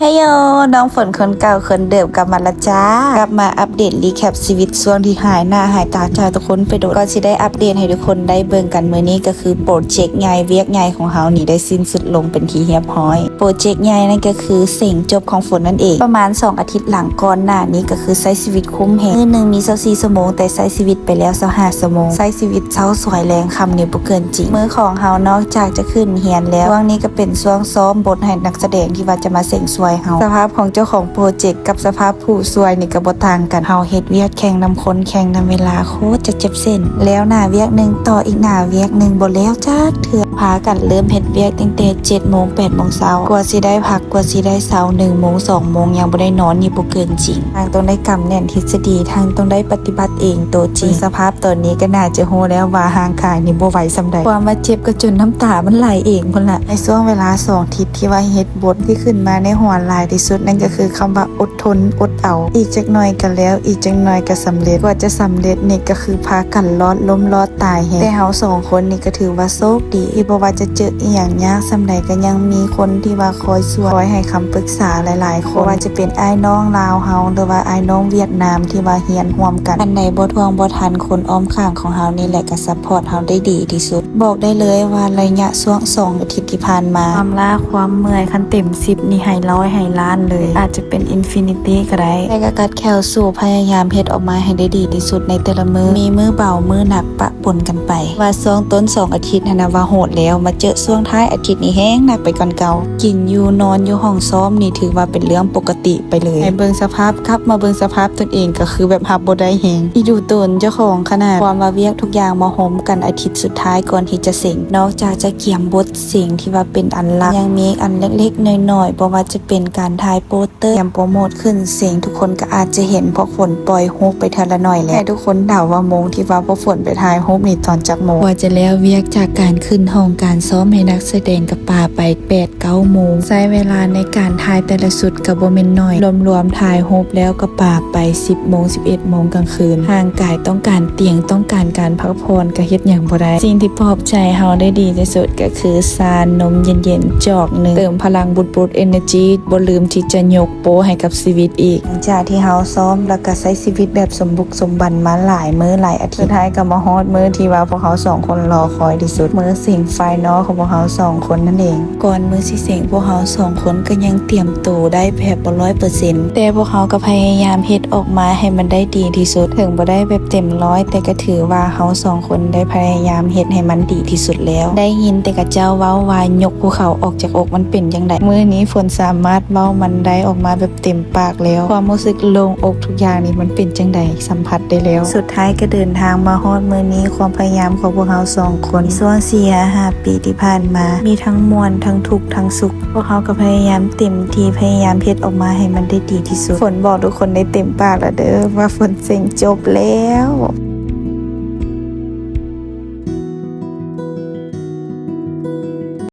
ເຮໂຢ ນ້ອງຝົນຄົນເກົ່າຄົນເດີມກັບມາລະຈ້າ ກັບມາອັບເດດຣີແຄັບຊີວິດຊ່ວງທີ່ຫາຍໜ້າຫາຍຕາຈາກທຸກຄົນໄປໂດນ. ກ່ອນຊິໄດ້ອັບເດດໃຫ້ທຸກຄົນໄດ້ເບິ່ງກັນມື້ນີ້ ກໍຄືໂປຣເຈັກໃຫຍ່ວຽກໃຫຍ່ຂອງເຮົານີ້ໄດ້ສິ້ນສຸດລົງເປັນທີ່ຮຽບຮ້ອຍ. ໂປຣເຈັກໃຫຍ່ນັ້ນກໍຄືເສັງຈົບຂອງຝົນນັ້ນເອງ. ປະມານສອງອາທິດຫຼັງກ່ອນໜ້ານີ້ ກໍຄືໃຊ້ຊີວິດຄຸ້ມແຮງ ມື້ໜຶ່ງມີຊາວສີ່ຊົ່ວໂມງ ແຕ່ໃຊ້ຊີວິດໄປແລ້ວຊາວຫ້າຊົ່ວໂມງ ໃຊ້ຊີວິດເຊົ້າສວຍແລງຄ່ຳນີ້ບໍ່ເກີນຈິງ. ມື້ຂອງເຮົານອກຈາກຈະຂຶ້ນຮຽນແລ້ວ ຊ່ວງນີ້ກໍເປັນຊ່ວງຊ້ອມບົດໃຫ້ນັກສະແດງທີ່ວ່າຈະມາເສັງຊ່ວຍເຮົາ. ສະພາບຂອງເຈົ້າຂອງໂປຣເຈັກກັບສະພາບຜູ້ຊ່ວຍນີ້ກໍບໍ່ຕ່າງກັນ. ເຮົາເຮັດວຽກແຂ່ງນຳຄົນ ແຂ່ງນຳເວລາ ໂຄດຈະເຈັບເສັ້ນ. ແລ້ວໜ້າວຽກໜຶ່ງຕໍ່ອີກໜ້າວຽກໜຶ່ງບໍ່ແລ້ວຈັກເທື່ອ. ພາກັນເລີ່ມເຮັດວຽກຕັ້ງແຕ່ເຈັດໂມງ ແປດໂມງເຊົ້າ ກວ່າຊິໄດ້ພັກ ກວ່າຊິໄດ້ເຊົາ ໜຶ່ງໂມງ ສອງໂມງ ຍັງບໍ່ໄດ້ນອນນີ້ບໍ່ເກີນຈິງ. ທັງຕ້ອງໄດ້ກຳແໜ້ນທິດສະດີ ທັງຕ້ອງໄດ້ປະຕິບັດເອງໂຕຈິງ. ສະພາບຕອນນີ້ກໍໜ້າຈະຮູ້ແລ້ວວ່າຮ່າງກາຍນີ້ບໍ່ໄຫວສ່ຳໃດ. ຄວາມວ່າເຈັບກໍຈົນນ້ຳຕາມັນໄຫຼເອງພຸ້ນລະ. ໃນຊ່ວງເວລາສອງທິດທີ່ວ່າເຮັດບົດ ທີ່ຂຶ້ນມາໃນຫົວຫຼາຍທີ່ສຸດນັ້ນກໍຄືຄຳວ່າອົດທົນອົດເອົາ. ອີກຈັກໜ້ອຍກໍແລ້ວ ອີກຈັກໜ້ອຍກໍສຳເລັດ. ກວ່າຈະສຳເລັດນີ້ກໍຄືພາກັນລອດລົ້ມລອດຕາຍແຮງ. ແຕ່ເຮົາສອງຄົນນີ້ກໍຖືວ່າໂຊກດີ ທີ່ບໍ່ວ່າຈະເຈີອີ່ຫຍັງຍາກສ່ຳໃດ ກໍຍັງມີຄົນທີ່ວ່າຄອຍຊ່ວຍ ຄອຍໃຫ້ຄຳປຶກສາຫຼາຍໆຄົນ ບໍ່ວ່າຈະເປັນອ້າຍນ້ອງລາວເຮົາ ຫຼືວ່າອ້າຍນ້ອງຫວຽດນາມທີ່ວ່າຮຽນຮ່ວມກັນ. ອັນໃດບໍ່ທ່ວງບໍ່ທັນ ຄົນອ້ອມຂ້າງຂອງເຮົານີ້ແຫຼະກໍຊັບພອດເຮົາໄດ້ດີທີ່ສຸດ. ບອກໄດ້ເລີຍວ່າໄລຍະຊ່ວງສອງອາທິດທີ່ຜ່ານມາ ຄວາມລ້າຄວາມເມື່ອຍ ຄັນເຕັມສິບນີ້ໃຫ້ຮ້ອຍໃຫ້ລ້ານເລີຍ ອາດຈະເປັນອິນຟິນິຕີກໍໄດ້ ແຕ່ກໍກັດແຂວສູ້ພະຍາຍາມເຮັດອອກມາໃຫ້ໄດ້ດີທີ່ສຸດໃນແຕ່ລະມື້. ມີມື້ເບົາມື້ໜັກປະປົນກັນໄປ. ວ່າຊ່ວງຕົ້ນສອງອາທິດຫັ້ນນະວ່າໂຫດແລ້ວ ມາເຈີຊ່ວງທ້າຍອາທິດນີ້ແຮງໜັກໄປກວ່າເກົ່າ. ກິນຢູ່ນອນຢູ່ຫ້ອງຊ້ອມນີ້ຖືວ່າເປັນເລື່ອງປົກກະຕິໄປເລີຍ. ໃຫ້ເບິ່ງສະພາບ ກັບມາເບິ່ງສະພາບຕົນເອງກໍຄືແບບຮັບບໍ່ໄດ້ແຮງ ອີ່ດູຕົນເຈົ້າຂອງຂະໜາດ. ຄວາມວ່າວຽກທຸກຢ່າງມາໂຮມກັນອາທິດສຸດທ້າຍກ່ອນທີ່ຈະເສັງ. ນອກຈາກຈະກຽມບົດເສັງທີ່ວ່າເປັນອັນຫຼັກ ຍັງມີອັນເລັກໆນ້ອຍໆ ບໍ່ວ່າຈະເປັນການຖ່າຍໂປສເຕີ ກຽມໂປຣໂມດຂຶ້ນເສັງ. ທຸກຄົນກໍອາດຈະເຫັນພວກຝົນປ່ອຍຮູບໄປເທື່ອລະໜ້ອຍແລ້ວ. ໃຫ້ທຸກຄົນເດົາວ່າໂມງທີ່ວ່າພວກຝົນໄປຖ່າຍຮູບນີ້ຕອນຈັກໂມງ. ກວ່າຈະແລ້ວວຽກຈາກການຂຶ້ນຫ້ອງການຊ້ອມໃຫ້ນັກສະແດງກໍປາໄປແປດ ເກົ້າໂມງ. ໃຊ້ເວລາໃນການຖ່າຍແຕ່ລະຊຸດກໍບໍ່ແມ່ນໜ້ອຍ. ລວມໆຖ່າຍຮູບແລ້ວກໍປາໄປສິບໂມງ ສິບເອັດໂມງກາງຄືນ. ຮ່າງກາຍຕ້ອງການຕຽງ ຕ້ອງການການພັກຜ່ອນ ກໍເຮັດຫຍັງບໍ່ໄດ້. ສິ່ງທີ່ປອບໃຈເຮົາໄດ້ດີທີ່ສຸດກໍຄືຊານົມເຢັນໆຈອກໜຶ່ງ ເຕີມພະລັງບຸດໆ ເອເນີຈີ ບໍ່ລືມທີ່ຈະຍົກໂປ້ໃຫ້ກັບຊີວິດອີກ. ຫຼັງຈາກທີ່ເຮົາຊ້ອມ ແລ້ວກໍໃຊ້ຊີວິດແບບສົມບຸກສົມບັນມາຫຼາຍມື້ຫຼາຍອາທິດ ສຸດທ້າຍກໍມາຮອດມື້ທີ່ວ່າພວກເຮົາສອງຄົນລໍຄອຍທີ່ສຸດ ມື້ເສັງໄຟນອລຂອງພວກເຮົາສອງຄົນນັ້ນເອງ. ກ່ອນມື້ຊິເສັງ ພວກເຮົາສອງຄົນກໍຍັງຕຽມໂຕໄດ້ແບບບໍ່ຮ້ອຍເປີເຊັນ ແຕ່ພວກເຮົາກໍພະຍາຍາມເຮັດອອກມາໃຫ້ມັນໄດ້ດີທີ່ສຸດ. ເຖິງບໍ່ໄດ້ແບບເຕັມຮ້ອຍ ແຕ່ກໍຖືວ່າເຮົາສອງຄົນໄດ້ພະຍາຍາມເຮັດໃຫ້ມັນດີທີ່ສຸດແລ້ວ. ໄດ້ຍິນແຕ່ເຂົາເຈົ້າເວົ້າວ່າ ຍົກພູເຂົາອອກຈາກອົກມັນເປັນຈັ່ງໃດ. ມື້ນີ້ຝົນສາມາດເວົ້າມັນໄດ້ອອກມາແບບເຕັມປາກແລ້ວ. ຄວາມຮູ້ສຶກໂລ່ງອົກທຸກຢ່າງນີ້ມັນເປັນຈັ່ງໃດ ສຳຜັດໄດ້ແລ້ວ. ສຸດທ້າຍກໍເດີນທາງມາຮອດມື້ນີ້. ຄວາມພະຍາຍາມຂອງພວກເຮົາສອງຄົນ ຊ່ວງສີ່ຫາຫ້າປີທີ່ຜ່ານມາ ມີທັງມ່ວນ ທັງທຸກ ທັງສຸກ ພວກເຮົາກໍພະຍາຍາມເຕັມທີ່ ພະຍາຍາມເຮັດອອກມາໃຫ້ມັນໄດ້ດີທີ່ສຸດ. ຝົນບອກທຸກຄົນໄດ້ເຕັມປາກແລ້ວເດີ ວ່າຝົນເສັງຈົບແລ້ວ.